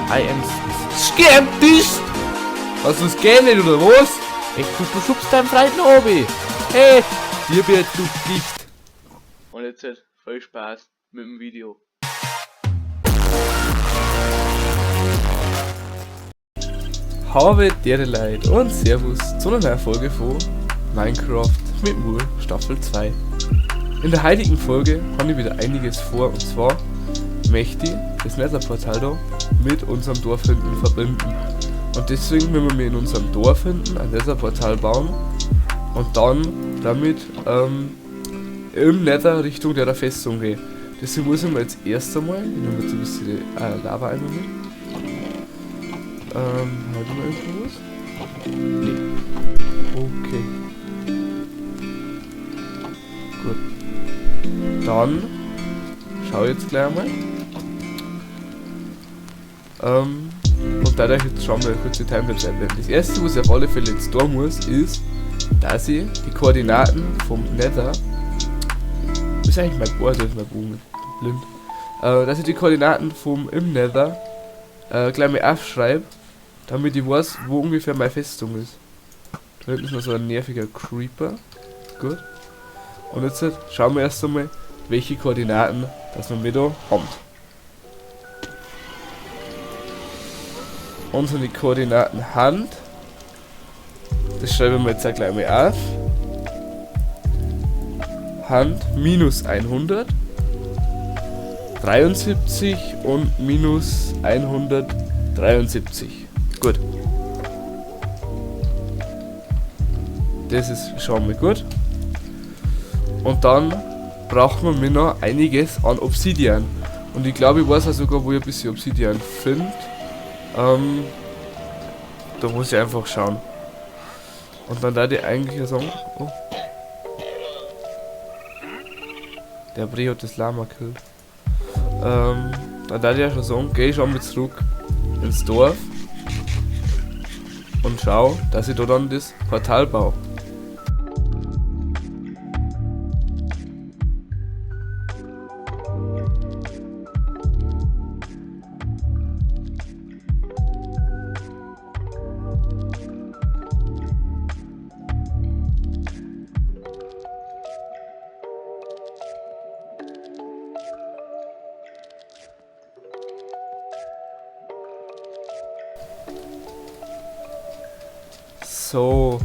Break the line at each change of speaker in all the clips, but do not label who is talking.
I am skeptisch! Was du es nicht, oder was? Echt, du schubst deinen Freund noch oben. Hey, dir wird du dicht.
Und jetzt halt viel Spaß mit dem Video.
Habe dere Leid und Servus zu einer neuen Folge von Minecraft mit Mur Staffel 2. In der heutigen Folge habe ich wieder einiges vor, und zwar möchte ich das Nether-Portal da mit unserem Dorf hinten verbinden. Und deswegen müssen wir in unserem Dorf hinten ein Nether-Portal bauen und dann damit im Nether Richtung der Festung gehen. Deswegen muss ich mir jetzt erst einmal, ich nehme jetzt ein bisschen Lava einmal mit. Halt mal irgendwo was? Nee. Okay. Gut. Dann schau ich jetzt gleich einmal. Und dadurch jetzt schauen wir kurz die Timelapse einblenden. Das erste, was ich auf alle Fälle jetzt tun muss, ist, dass ich die Koordinaten vom Nether. Das ist eigentlich mein Bohr, das ist mein Bogen, blind. Dass ich die Koordinaten vom im Nether gleich mal aufschreibe, damit ich weiß, wo ungefähr meine Festung ist. Da hinten ist noch so ein nerviger Creeper. Gut. Und jetzt schauen wir erst einmal, welche Koordinaten das wir da haben. Unsere Koordinaten Hand. Das schreiben wir jetzt auch gleich mal auf. Hand minus 100. 73 und minus 173. Gut. Das ist schon mal gut. Und dann brauchen wir noch einiges an Obsidian. Und ich glaube, ich weiß auch sogar, wo ich ein bisschen Obsidian finde. Da muss ich einfach schauen. Und dann da die eigentlich sagen, oh. Der Bre hat das Lama gekillt. Dann da ich ja schon sagen, geh ich schon mal zurück ins Dorf und schau, dass ich da dann das Portal baue. So,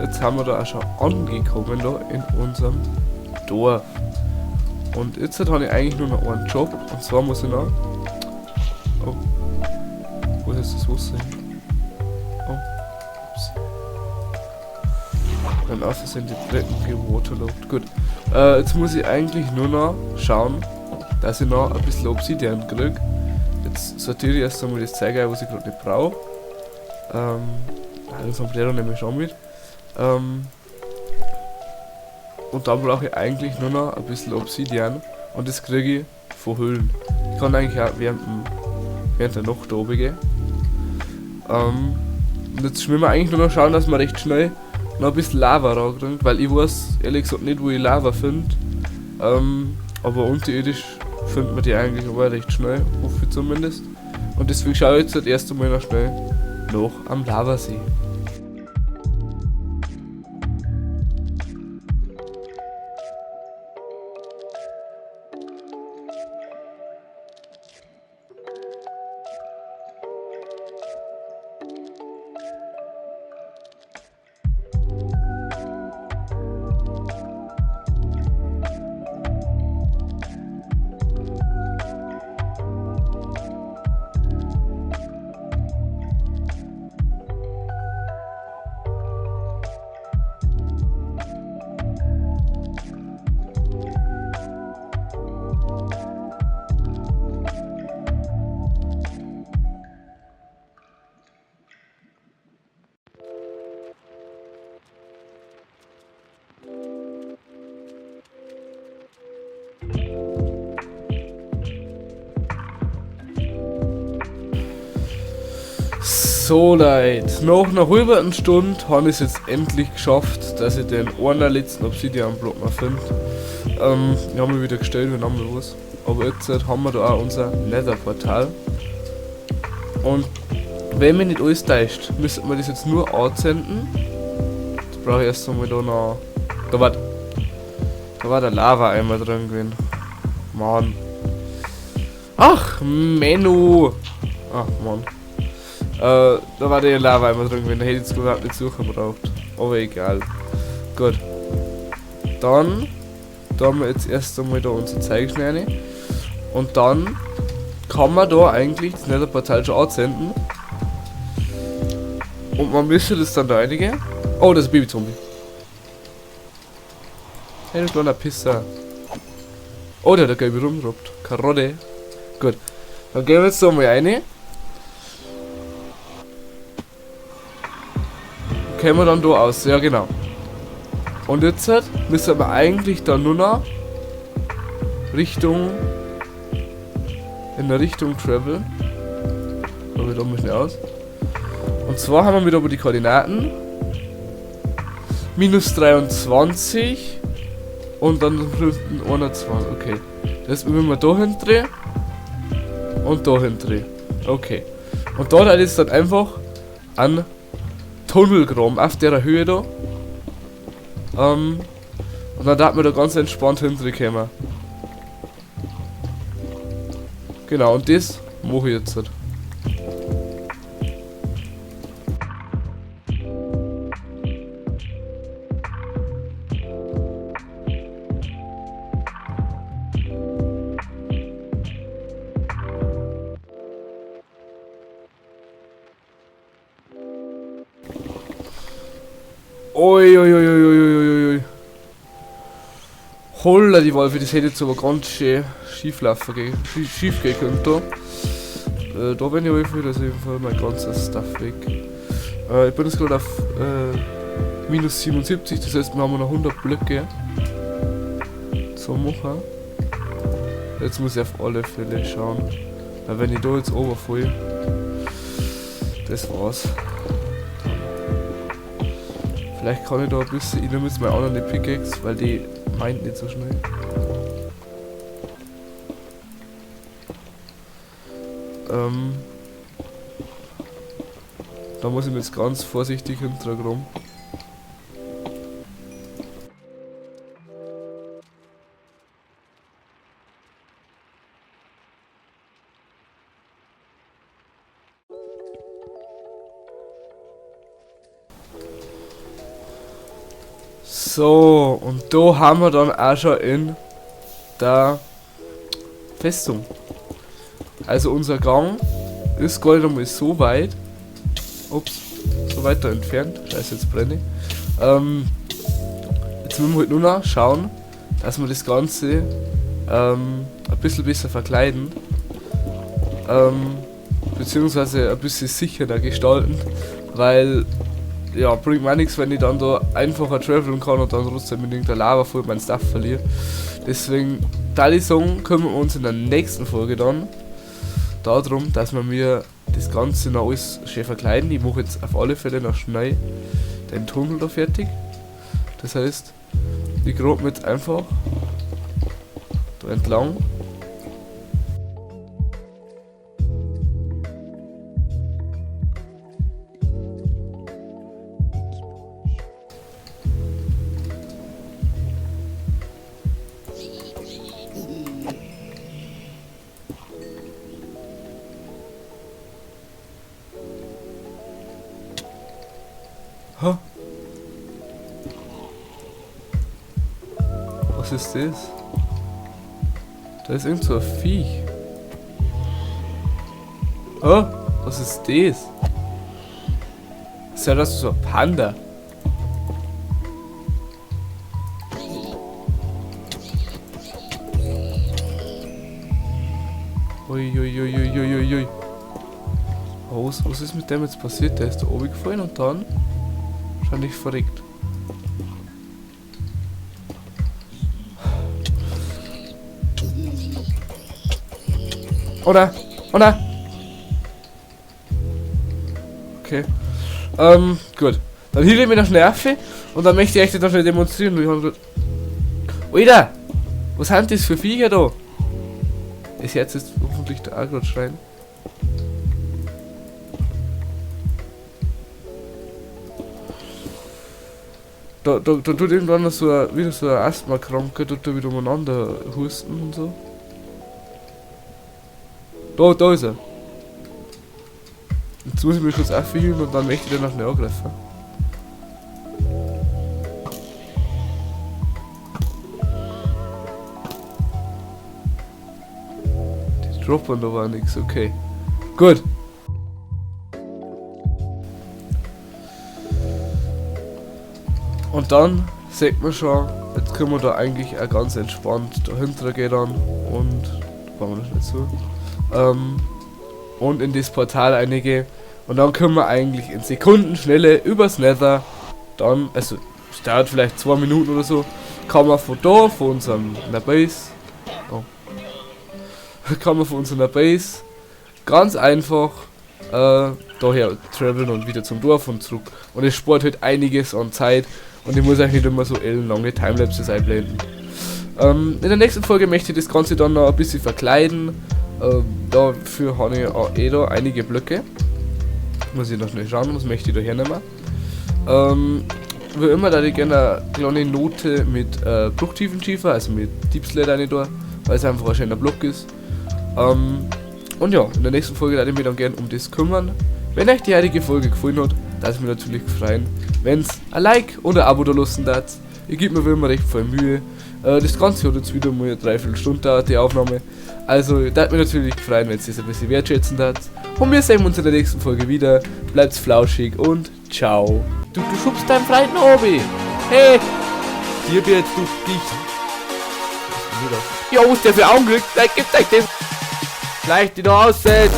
jetzt haben wir da auch schon angekommen da in unserem Dorf. Und jetzt habe ich eigentlich nur noch einen Job. Und zwar muss ich noch... Oh. Wo ist das Wasser hin? Oh. Ups. Dann außer sind die Treppen gewaterlogged. Gut. Jetzt muss ich eigentlich nur noch schauen, dass ich noch ein bisschen Obsidian krieg. Jetzt sortiere ich erst einmal das Zeug ein, was ich gerade nicht brauche. Das Sombrero nehme ich schon mit. Und dann brauche ich eigentlich nur noch ein bisschen Obsidian. Und das kriege ich von Höhlen. Ich kann eigentlich auch während der Nacht da oben gehen. Und jetzt müssen wir eigentlich nur noch schauen, dass wir recht schnell noch ein bisschen Lava rankriegen, weil ich weiß ehrlich gesagt nicht, wo ich Lava finde. Aber unterirdisch findet man die eigentlich aber recht schnell, hoffe ich zumindest. Und deswegen schaue ich jetzt das erste Mal noch schnell noch am Lavasee. So Leute, nach einer halben Stunde habe ich es jetzt endlich geschafft, dass ich den einen letzten Obsidian-Block noch finde. Ich habe mich wieder gestellt, wir haben was. Aber jetzt haben wir da auch unser Nether-Portal. Und wenn mich nicht alles täuscht, müsste man das jetzt nur anzünden. Jetzt brauche ich erst einmal da noch. Da war der Lava-Eimer drin gewesen. Mann. Ach, Menno! Ach, Mann. Da war der Lava-Eimer drin gewesen, da hätte ich jetzt überhaupt nicht suchen gebraucht. Aber egal. Gut. Dann da haben wir jetzt erst einmal da unser Zeug schnell rein. Und dann kann man da eigentlich das Netherportal schon anzünden. Und man müsste das dann da reingehen. Oh, das ist ein Babyzombie. Hey, du kleiner Pisser. Oh, der hat da gelbe rumgerobbt. Karotte. Gut. Dann gehen wir jetzt da mal rein. Kämen wir dann da aus. Ja, genau. Und jetzt müssen wir eigentlich dann nur noch in der Richtung traveln. Probier da mal schnell aus. Und zwar haben wir wieder aber die Koordinaten. Minus 23 und dann 21. Okay. Das müssen wir da hindrehen. Und da hindrehen. Okay. Und dort ist dann einfach ein Tunnelgraben auf der Höhe da. Und dann darf man da ganz entspannt hinkommen. Genau, und das mache ich jetzt. Ui, ui, ui, ui, ui, ui, ui. Holla die Wolfe, das hätte jetzt aber ganz schön schief laufen schief gehen können da. Da bin ich auf jeden Fall, da ist auf jeden Fall mein ganzes Stuff weg. Ich bin jetzt gerade auf minus 77, das heißt wir haben noch 100 Blöcke zum Machen. Jetzt muss ich auf alle Fälle schauen, weil wenn ich da jetzt runterfalle, das war's. Vielleicht kann ich da ein bisschen, ich nehme jetzt mal anderen die Pickaxe, weil die meint nicht so schnell. Da muss ich mir jetzt ganz vorsichtig hintergrund. So, und da haben wir dann auch schon in der Festung. Also unser Gang ist gar nicht einmal so weit. Ups, so weit da entfernt. Scheiße, jetzt brenne ich. Jetzt müssen wir halt nur noch schauen, dass wir das Ganze ein bisschen besser verkleiden. Beziehungsweise ein bisschen sicherer gestalten, weil ja, bringt mir auch nichts, wenn ich dann da einfacher traveln kann und dann trotzdem mit irgendeiner Lava voll meinen Stuff verliere. Deswegen, da ich sagen, kümmern wir uns in der nächsten Folge dann darum, dass wir mir das Ganze noch alles schön verkleiden. Ich mache jetzt auf alle Fälle noch schnell den Tunnel da fertig. Das heißt, ich grabe mir jetzt einfach da entlang. Hä? Was ist das? Da ist irgend so ein Viech. Hä? Was ist das? Ist ja das so ein Panda. Ui, ui, ui, ui, ui, ui, ui. Oh, was ist mit dem jetzt passiert? Der ist da oben gefallen und dann wahrscheinlich verreckt. Oder? Oder? Okay. Gut. Dann hielt ich mir noch Nerven und dann möchte ich echt noch schnell demonstrieren. Ich hab grad Alter! Was sind das für Viecher da? Das Herz ist hoffentlich da auch grad schreien. Da tut irgendwann noch so ein, wieder so ein Asthma-Kranker, tut da wieder umeinander husten und so. Da ist er. Jetzt muss ich mich kurz aufhören und dann möchte ich den noch nicht angreifen. Die droppen da war nix, okay. Gut. Und dann sieht man schon, jetzt können wir da eigentlich auch ganz entspannt dahinter gehen dann und bauen wir das nicht zu. Und in das Portal einige. Und dann können wir eigentlich in Sekundenschnelle übers Nether, dann, also es dauert vielleicht 2 Minuten oder so, kann man von da, von unserem Base, oh, kann man von unserer Base ganz einfach daher traveln und wieder zum Dorf und zurück. Und es spart halt einiges an Zeit und ich muss eigentlich nicht immer so ellenlange Timelapses einblenden. In der nächsten Folge möchte ich das Ganze dann noch ein bisschen verkleiden. Dafür habe ich auch eh da einige Blöcke. Muss ich noch schnell schauen, was möchte ich da hernehmen. Wie immer, da ich gerne eine kleine Note mit Bruchtiefenschiefer, also mit Deepslate rein da, weil es einfach ein schöner Block ist. Und ja, in der nächsten Folge werde ich mich dann gerne um das kümmern. Wenn euch die heutige Folge gefallen hat, darf ich mich natürlich freuen, wenn's ein Like oder ein Abo da lassen darf. Ich gebe mir wie immer recht viel Mühe. Das Ganze hat jetzt wieder mal eine Dreiviertelstunde gedauert, die Aufnahme. Also, ich würde mich natürlich freuen, wenn ihr das ein bisschen wertschätzen darf. Und wir sehen uns in der nächsten Folge wieder. Bleibt flauschig und ciao. Du schubst deinen Freund nach oben. Hey! Hier wird du dich. Ja, was der für Augen kriegt, dann gibt's euch das. Gleich die da aussetzt.